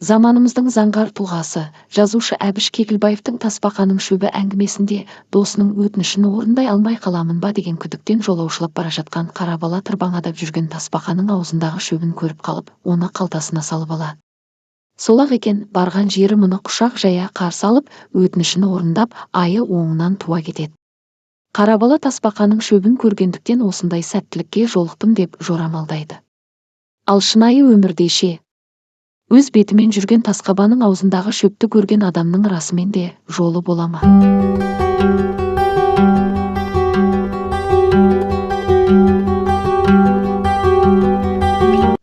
Заманымыздың заңғар тұлғасы, жазушы Әбіш Кекілбаевтың «Тасбақаның шөбі» әңгімесінде досының өтінішін орындай алмай қаламын ба деген күдіктен жолаушылап бара жатқан қара бала тырбаңдап жүрген тасбақаның аузындағы шөбін көріп қалып, оны қалтасына салып алады. Сол-ақ екен, барған жері мұны құшақ жая қарсы алып, өтінішін орындап, айы оңынан туа кетеді. Қара бала тасбақаның шөбін көргендіктен осындай сәттілікке жолықтым деп жорамалдайды. Ал шынайы өмірде ше? Өз бетімен жүрген тасбақаның аузындағы шөпті көрген адамның расымен де жолы бола ма?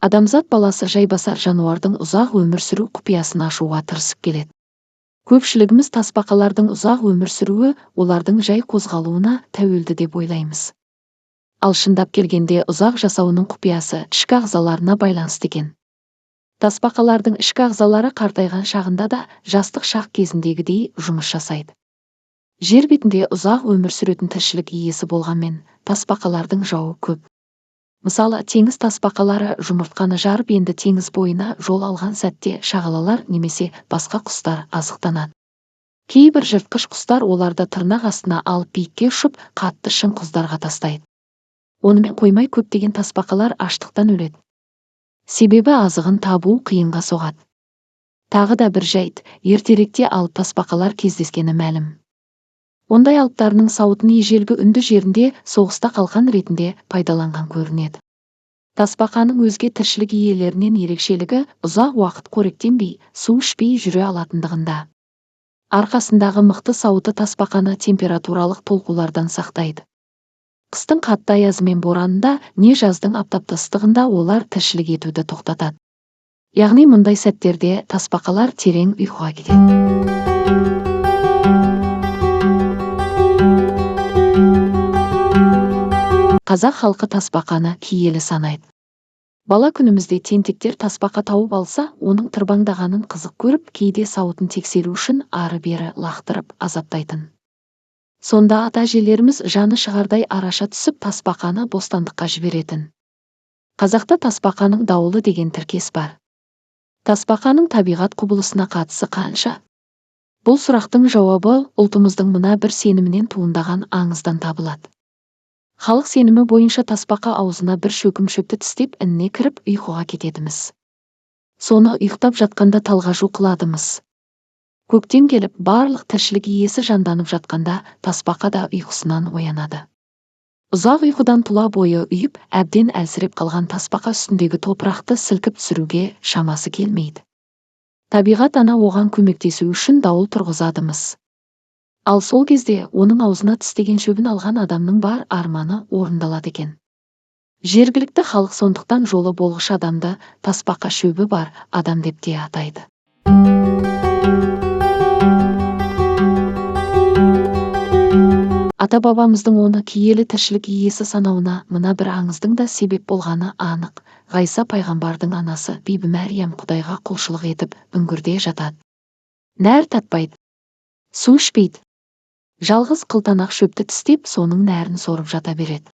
Адамзат баласы жайбасар жануардың ұзақ өмір сүру құпиясын ашуға тырысып келеді. Көпшілігіміз тасбақалардың ұзақ өмір сүруі олардың жай қозғалуына тәуелді деп ойлаймыз. Ал шындап келгенде ұзақ жасауының құпиясы ішкі ағзаларына байланысты екен. Тасбақалардың ішкі ағзалары қартайған шағында да жастық шақ кезіндегідей жұмыс жасайды. Жер бетінде ұзақ өмір сүретін тіршілік иесі болғанмен, тасбақалардың жауы көп. Мысалы, теңіз тасбақалары жұмыртқаны жарып, енді теңіз бойына жол алған сәтте шағалалар немесе басқа құстар азықтанады. Кейбір жыртқыш құстар оларды тырнақ астына алып, биікке ұшып, қатты шың құздарға тастайды. Онымен қоймай, көптеген тасбақалар аштықтан өледі. Себебі азығын табу қиынға соғады. Тағы да бір жайт, ертеректе алып тасбақалар кездескені мәлім. Ондай алыптарының сауытын ежелгі үнді жерінде соғыста қалқан ретінде пайдаланған көрінеді. Тасбақаның өзге тіршілік иелерінен ерекшелігі ұзақ уақыт қоректенбей, су ішпей жүре алатындығында. Арқасындағы мықты сауыты тасбақаны температуралық толқулардан сақтайды. Қыстың қатты аязы мен боранында, не жаздың аптапты ыстығында олар тіршілік етуді тоқтатады. Яғни мұндай сәттерде тасбақалар терең ұйқыға кетеді. Қазақ халқы тасбақаны киелі санайды. Бала күнімізде тентектер тасбақа тауып алса, оның тырбаңдағанын қызық көріп, кейде сауытын тексеру үшін ары-бері лақтырып азаптайтын. Сонда ата-әжелеріміз жаны шығардай араша түсіп, тасбақаны бостандыққа жіберетін. Қазақта тасбақаның дауылы деген тіркес бар. Тасбақаның табиғат құбылысына қатысы қанша? Бұл сұрақтың жауабы ұлтымыздың мына бір сенімінен туындаған аңыздан табылады. Халық сенімі бойынша тасбақа аузына бір шөкім шөпті тістеп, ініне кіріп ұйқыға кетедіміз. Соны ұйықтап жатқанда талғажу қыладымыз. Көктем келіп, барлық тіршілік иесі жанданып жатқанда тасбақа да ұйқысынан оянады. Ұзақ ұйқыдан тұла бойы ұйып, әбден әлсіреп қалған тасбақа үстіндегі топырақты сілкіп түсіруге шамасы келмейді. Табиғат ана оған көмектесу үшін дауыл тұрғызадымыз. Ал сол кезде оның аузына тістеген шөбін алған адамның бар арманы орындалады екен. Жергілікті халық сондықтан жолы болғыш адамды тасбақа шөбі бар адам деп те атайды. Ата-бабамыздың оны киелі тіршілік иесі санауына мына бір аңыздың да себеп болғаны анық. Ғайса пайғамбардың анасы Бибі Мәриям Құдайға құлшылық етіп, үңгірде жатады. Нәр татпайды, су ішпейді. Жалғыз қылтанақ шөпті тістеп, соның нәрін сорып жата береді.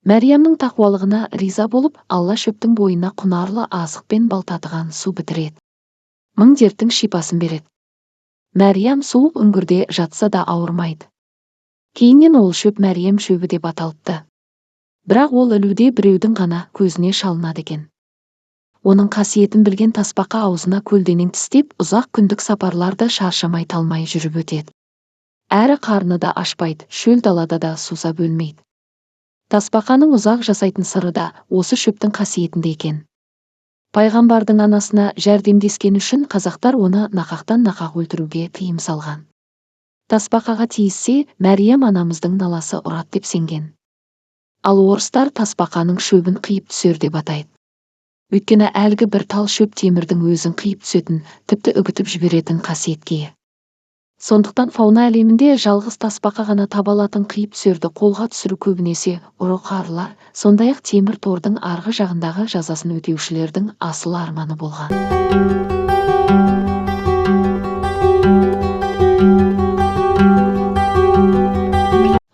Мәриямның тақуалығына риза болып, Алла шөптің бойына құнарлы азық пен бал татыған су бітіреді. Мың дерттің шипасын береді. Мәриям суық үңгірде жатса да ауырмайды. Кейіннен ол шөп Мәриям шөбі деп аталыпты. Бірақ ол ілуде біреудің ғана көзіне шалынады екен. Оның қасиетін білген тасбақа аузына көлденең тістеп, ұзақ күндік сапарларды шаршамай талмай жүріп өтеді. Әрі қарны да ашпайды, шөл далада да сусап өлмейді. Тасбақаның ұзақ жасайтын сыры да осы шөптің қасиетінде екен. Пайғамбардың анасына жәрдемдескені үшін қазақтар оны нақақтан нақақ өлтіруге тыйым салған. Тасбақаға тиіссе, Мәриям анамыздың наласы ұрады деп сенген. Ал орыстар тасбақаның шөбін қиып түсер деп атайды. Өйткені әлгі бір тал шөп темірдің өзін қиып түсетін, тіпті үгітіп жіберетін қасиетке ие. Сондықтан фауна әлемінде жалғыз тасбақа ғана таба алатын қиып түсерді қолға түсіру көбінесе ұры-қарылар, сондай-ақ темір тордың арғы жағындағы жазасын өтеушілердің асыл арманы болған.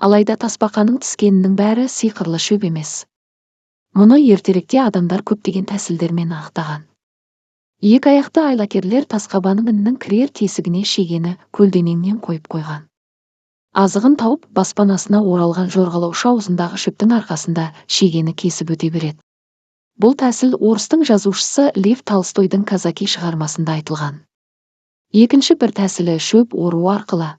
Алайда тасбақаның тіскенінің бәрі сиқырлы шөп емес. Мұны ертеректе адамдар көптеген тәсілдермен анықтаған. Екі аяқты айлакерлер тасқабаның інінің кірер тесігіне шегені көлденеңнен қойып қойған. Азығын тауып, баспанасына оралған жорғалаушы аузындағы шөптің арқасында шегені кесіп өте береді. Бұл тәсіл орыстың жазушысы Лев Толстойдың «Казаки» шығармасында айтылған. Екінші бір тәсілі шөп ору арқылы.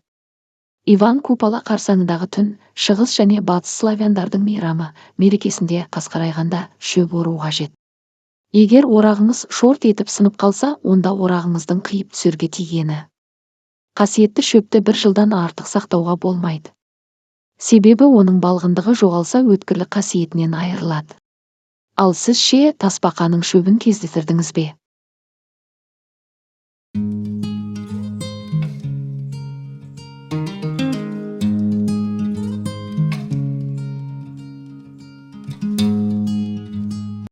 Иван Купала қарсаңындағы түн шығыс және батыс славяндардың мейрамы мерекесінде қас қарайғанда шөп ору қажет. Егер орағыңыз шорт етіп сынып қалса, онда орағыңыздың қиып түсерге тигені. Қасиетті шөпті бір жылдан артық сақтауға болмайды. Себебі оның балғындығы жоғалса, өткірлік қасиетінен айырылады. Ал сіз ше, тасбақаның шөбін кездестірдіңіз бе?